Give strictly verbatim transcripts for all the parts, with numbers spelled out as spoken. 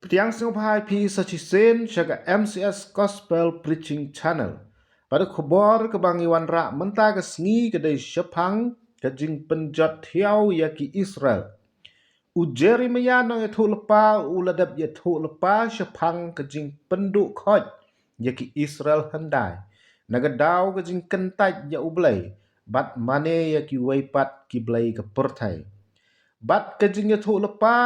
Pdiang sngewbha ïa phi sa shisien sha ka M C S Gospel Preaching Channel. Bad ka khubor kaba ngi wanrah mynta ka sngi ka dei shaphang ka jingpynjot thiaw ïa ki Israel. U Jeremiah nongïathuhlypa u la dep ïathuhlypa shaphang ka jingpynduh khoit ïa ki Israel hyndai na ka daw ka jingkyntait ïa U Blei bad mane ïa kiwei pat ki blei ka pyrthei. Bad ka jingïathuhlypa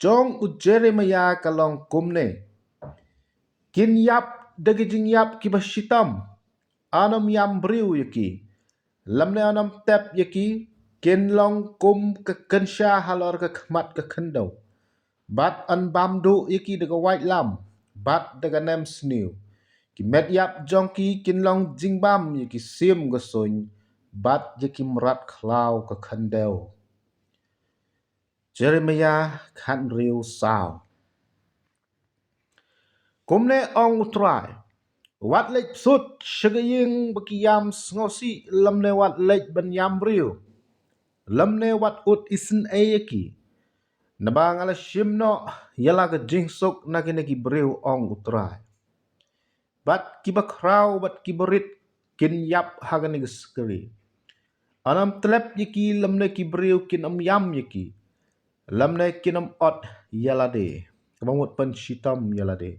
jong u Jeremiah ka long kumne: Kin ïap da ki jingïap kiba shitom, yn ym ïam briew ïa ki, lymne yn ym tep ïa ki. Kin long kum ka kynsha halor ka khmat ka khyndew, bad yn bam duh ïa ki da ka waitlam bad da ka nemsniew. Ki met ïap jong ki kin long jingbam ïa ki sim ka suiñ bad ïa ki mrad khlaw ka khyndew. Jeremiah khathynriew saw. Kumne ong U Trai: Wat leit bsut sha ka ïing ba ki ïam sngewsih, lymne wat leit ban ïam briew, lymne wat ud isynei ïa ki. Naba nga la shim noh ïa la ka jingsuk na kine ki briew, ong U Trai. Bad kiba khraw bad kiba rit kin ïap ha kane ka skri. Yn ym tlep ïa ki, lymne ki briew kin ym ïam ïa ki, lymne kin ym ot ïa lade, kaba mut pynshitom ïa lade,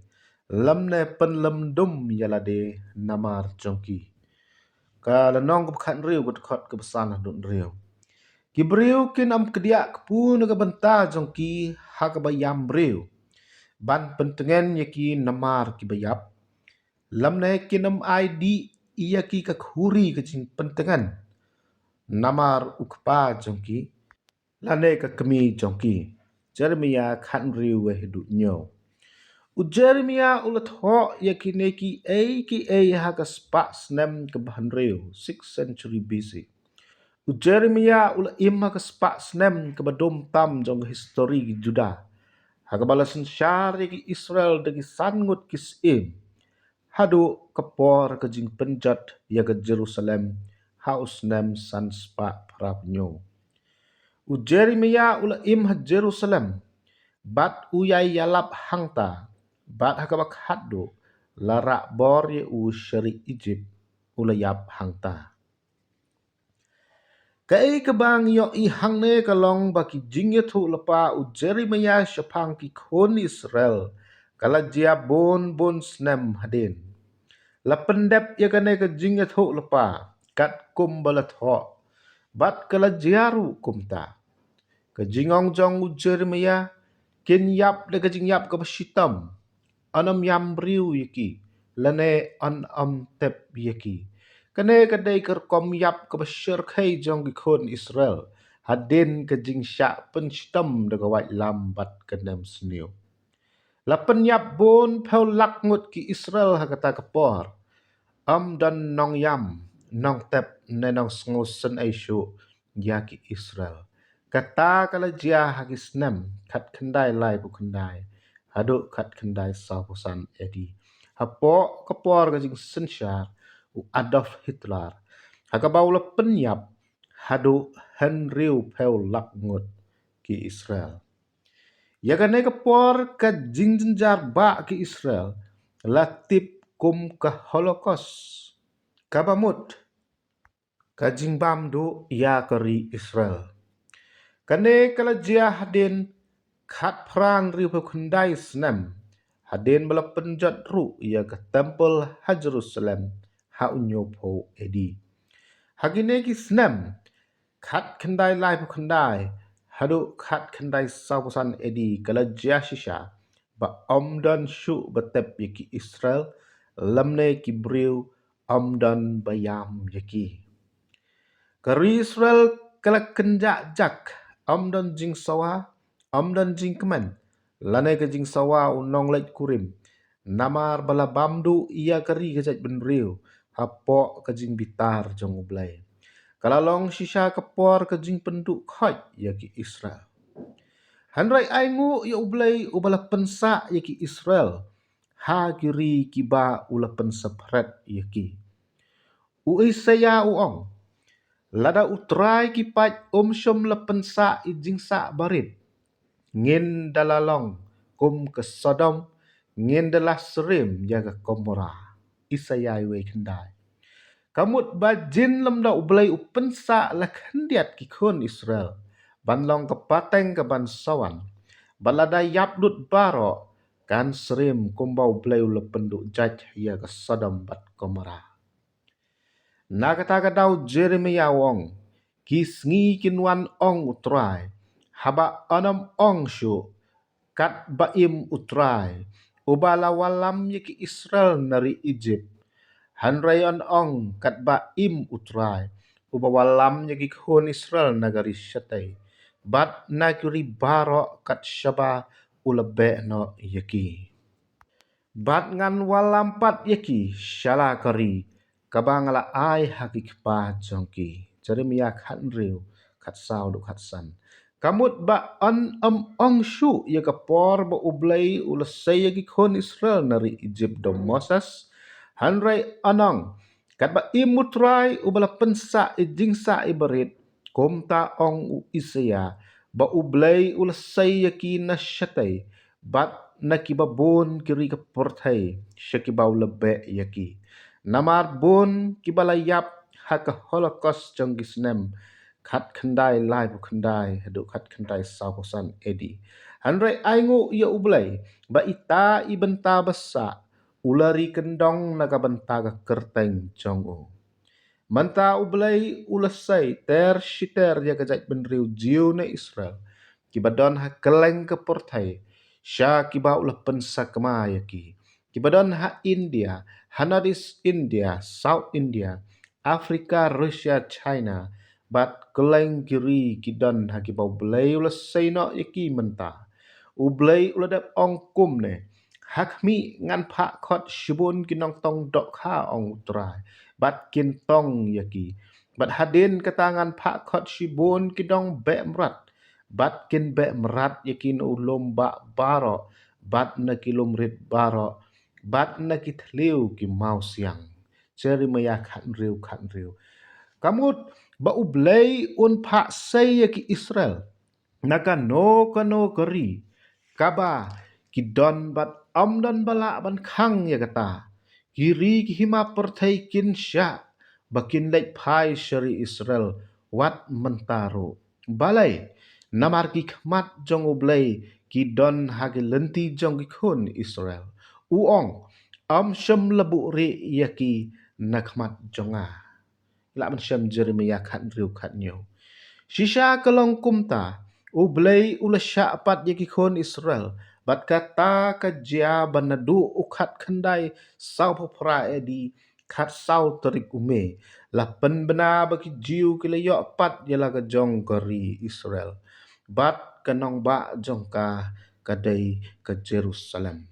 lymne pynlymdum ïa lade namar jong ki. Ka lynnong kaba khathynriew, ka dkhot kaba san haduh hynriew. Ki briew kin ym kdiah kpu na ka bynta jong ki ha kaba ïam briew ban pyntngen ïa ki namar kiba ïap, lymne kin ym ai dih ïa ki ka khuri ka jingpyntngen namar u kpa jong ki lane ka kmie jong ki. Jeremiah khathynriew, wei haduh hynñiew. U Jeremiah u la thoh ïa kine kiei kiei ha ka spah snem kaba hynriew, sixth century B C. U Jeremiah u la im ha ka spah snem kaba dum tam jong ka histori ki Judah, ha kaba la synshar ïa ki Israel da ki san ngut ki syiem, haduh ka por ka jingpynjot ïa ka Jerusalem ha u snem san spah phra hynñiew. U Jeremiah u la im ha Jerusalem bad u ïai ïalap hangta, bad ha kaba khatduh la rah bor ïa u sha ri Ijipt, u la ïap hangta. Kaei kaba ngi ïohi hangne ka long ba ki jingïathuhlypa u Jeremiah shaphang ki khun Israel ka la jia bun bun snem hadien. La pyndep ïa kane ka jingïathuhlypa katkum ba la thoh, bad ka la jia ruh kumta. Ka jingong jong u Jeremiah: Kin ïap da ka jingïap kaba shitom, yn ym ïam briew ïa ki, lane yn ym tep ïa ki. Kane ka dei ka rukom ïap kaba shyrkhei jong ki khun Israel hadien ka jingshah pynshitom da ka waitlam bad ka nemsniew. La pynïap bun phew lak ngut ki Israel ha kata ka por. Ym don nongïam, nongtep ne nongsngewsynei shuh ïa ki Israel. Kata ka la jia ha ki snem khatkhyndai laiphew khyndai haduh khatkhyndai sawphew san A D, hapoh ka por ka jingsynshar u Adolf Hitler, ha kaba u la pynïap haduh hynriew phew lak ngut ki Israel. Ïa kane ka por ka jingjynjar bah ki Israel la tip kum ka Holocaust, kaba mut ka jingbam duh ïa ka ri Israel. Kane ka la jia hadien khatphra hynriewphew khyndai snem, hadien ba la pynjot ruh ïa ka templ ha Jerusalem ha u hynñiewphew A D. Ha kine ki snem khatkhyndai laiphew khyndai haduh khatkhyndai sawphew san A D ka la jia shisha ba ym don shuh ba tep ïa ki Israel, lymne ki briew ym don ba ïam ïa ki. Ka ri Israel ka la kynjah jak, ym don jingsawa, ym don jingkmen, lane ka jingsawa u nongleit kurim, namar ba la bam duh ïa ka ri ka jaitbynriew hapoh ka jingbitar jong U Blei. Ka la long shisha ka por ka jingpynduh khoit ïa ki Israel. Hynrei ainguh ïa U Blei uba la pynsah ïa ki Israel ha ki ri kiba u la pynsaphred ïa ki. U Isaïah u ong: Lada U Trai ki paid um shym la pynsah i jingsah barit, ngin da la long kum ka Sodom, ngin da la syriem ïa ka Gomorrah. Isaïah wei khyndai. Ka mut ba jin lymda U Blei u pynsah la khyndiat ki khun Israel ban long ka pateng kaban sa wan, bad lada ïap lut baroh, kan syriem kumba U Blei u la pynduh jait ïa ka Sodom bad Gomorrah. Na kata ka daw Jeremiah u ong, ki sngi kin wan, ong U Trai, haba yn ym ong shuh, katba im U Trai, uba la wallam ïa ki Israel na ri Egypt. Hynrei yn ong, katba im U Trai, uba wallam ïa ki khun Israel na ka ri shatei, bad na ki ri baroh kat shaba u la beh noh ïa ki. Bad ngan wallam pat ïa ki sha la ka ri kaba nga la ai ha ki kpa jong ki. Jeremiah khathynriew, khatsaw haduh khatsan. Ka mut ba yn ym ong shuh ïa ka por ba U Blei u la sei ïa ki khun Israel na ri Egypt da u Moses. Hynrei yn ong, katba im U Trai uba la pynsah ïa i jingsah iba rit, kumta ong u Isaïah, ba U Blei u la sei ïa ki na shatei, bad na kiba bun ki ri ka pyrthei, sha kiba u la beh ïa ki. Namar bun kiba la ïap ha ka Holocaust jong ki snem khatkhyndai laiphew khyndai haduh khatkhyndai sawphew san A D. Hynrei ainguh ïa U Blei, ba ita i bynta ba sah, u la ri kyndong na ka bynta ka kyrteng jong u. Mynta U Blei u la sei ter shi ter ïa ka jaitbynriew Jiw ne Israel, kiba don ha kylleng ka pyrthei, sha kiba u la pynsakma ïa ki, kiba don ha India, ha Northeast India, South India, Africa, Russia, China, bad kylleng ki ri ki don ha kiba U Blei u la sei noh ïa ki mynta. U Blei u la dep ong kumne, ha khmih ngan phah khot shibun ki nongtong dohkha, ong U Trai, bad kin tong ïa ki. Bad hadien kata ngan phah khot shibun ki nongbeh mrad, bad kin beh mrad ïa ki na u lum bah baroh, bad na ki lum rit baroh, bad na ki thliew ki mawsiang. Jeremiah khathynriew, khathynriew. Ka mut ba U Blei un phah sei ïa ki Israel na kano kano ka ri, kaba ki don bad ym don ba lah ban khang ïa kata. Ki ri ki hima pyrthei kin shah ba kin leit phai sha ri Israel wat mynta ruh. Balei? Namar ki khmat jong U Blei ki don ha ki lynti jong ki khun Israel. U ong, ym shym la buhrieh ïa ki na khmat jong nga. Lah ban shem Jeremiah khathynriew, khathynñiew. Shisha ka long kumta, U Blei u la shah pat ïa ki khun Israel, bad kata ka jia ba naduh u khatkhyndai sawphew phra A D, khatsaw tarik u May, la pynbna ba ki Jiw ki la ïoh pat ïa la ka jong ka ri Israel, bad ka nongbah jong ka ka dei ka Jerusalem.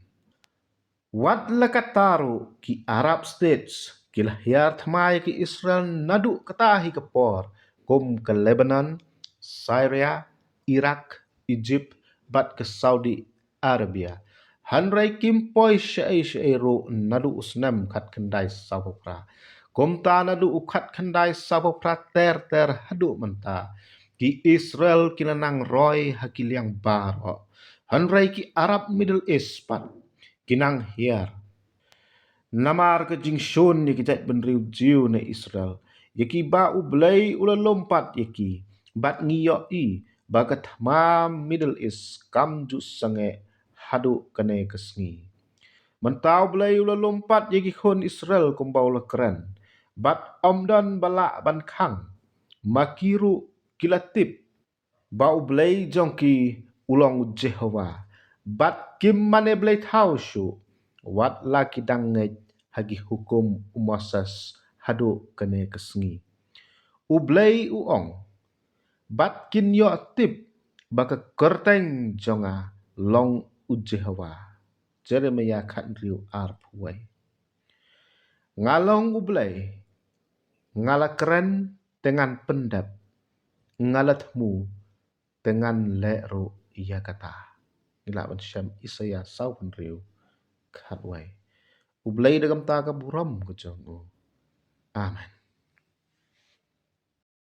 Wat la katta ruh ki Arab states ki la hiar thma ïa ki Israel naduh kata hi ka por, kum ka Lebanon, Syria, Iraq, Egypt, bad ka Saudi Arabia. Hynrei kim poi shaei shaei ruh naduh u snem khatkhyndai sawphew phra. Kumta naduh u khatkhyndai sawphew phra ter ter haduh mynta, ki Israel ki la nang roi ha ki liang baroh. Hynrei ki Arab Middle East pat ki nang hiar. Namar ka jingshun ïa ki jaitbynriew Jiw ne Israel, ïa kiba U Blei u la lum pat ïa ki, bad ngi ïohi ba ka thma Middle East kam ju sangeh haduh kane ka sngi. Mynta U Blei u la lum pat ïa ki khun Israel kumba u la kren, bad ym don ba lah ban khang. Ma ki ruh ki la tip ba U Blei jong ki u long U Jehobah, bad kim mane blei thaw shuh, wat la ki dang ngeit ha ki hukum u Moses haduh kane ka sngi. U Blei u ong, bad kin ïoh tip ba ka kyrteng jong nga long U Jehobah. Jeremiah khathynriew, arphew wei. Nga long U Blei, nga la kren te ngan pyndep, nga la thmu te ngan leh ruh ïa kata. Ngi lah ban shem Isaïah sawphew hynriew, khatwei. U Blei da kumta ka burom ka jong u. Amen.